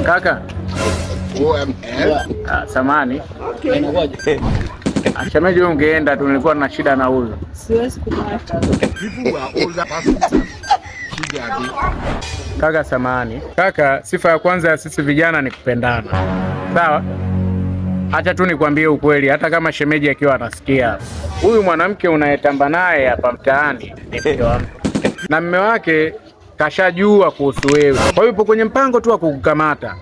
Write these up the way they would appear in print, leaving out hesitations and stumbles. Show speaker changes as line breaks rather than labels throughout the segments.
Kaka.
OML.
Ah, samani.
Okay. Inakuwaje?
Shemeji, wewe ungeenda tu, nilikuwa na shida na huyu.
Siwezi kupata.
People were older pastors. Chigade.
Kaka, samani. Kaka, sifa ya kwanza ya sisi vijana ni kupendana, sawa? Acha tu nikwambie ukweli, hata kama shemeji akiwa anasikia, huyu mwanamke unayetamba naye hapa mtaani ni mke wa mtu, na mme wake kashajua kuhusu wewe, kwa hiyo yupo kwenye mpango tu wa kukukamata.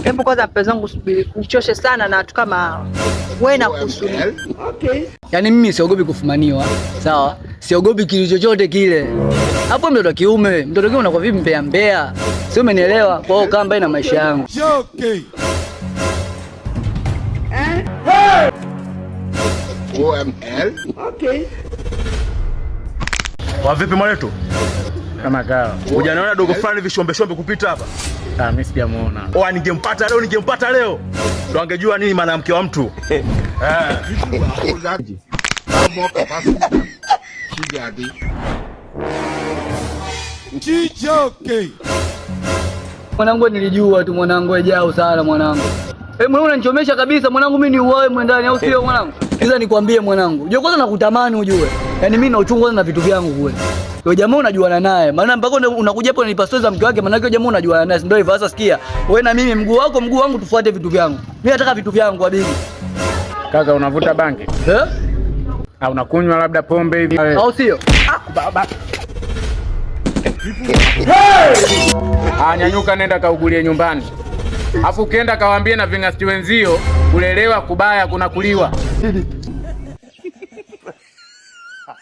Hebu kwanza mpenzi wangu subiri, uchoshe sana na watu kama hawa. Wewe na kuhusu nini?
OML.
Okay.
Yaani mimi siogopi kufumaniwa, sawa? Siogopi kitu chochote kile. Hapo mtoto wa kiume, mtoto wa kiume unakuwa vipi mbea mbea? Sio, umenielewa? Kwa hiyo kaa mbali na maisha yangu.
Okay.
OML.
Okay.
Wavipi mwanetu?
Kama kawa.
Hujaniona dogo fulani vishombe shombe kupita hapa?
Ah, mimi sijamuona.
Oa, ningempata leo, ningempata leo. Ndo angejua nini maana ya mke wa mtu. Eh.
People were older. More capacity than Chigade.
Chijoke.
Mwanangu nilijua tu mwanangu ejao sana mwanangu. Eh, mwanangu unanichomesha kabisa mwanangu, mimi ni uwae mwendani au sio mwanangu? Sasa nikwambie mwanangu. Unajua kwanza nakutamani ujue. Yaani mimi na uchungu kwanza na vitu vyangu kule. Yule jamaa unajuana naye. Maana mpaka unakuja hapo unanipa stories za mke wake, maana yake jamaa unajuana naye. Ndio hivyo sasa sikia. Wewe na mimi mguu wako mguu wangu tufuate vitu vyangu. Mimi nataka vitu vyangu habibi.
Kaka, unavuta bangi
Eh?
au unakunywa labda pombe hivi?
Au sio?
Ah, nyanyuka nenda kaugulie nyumbani. Afu ukienda kawaambie na ving'asti wenzio kulelewa kubaya kuna kuliwa.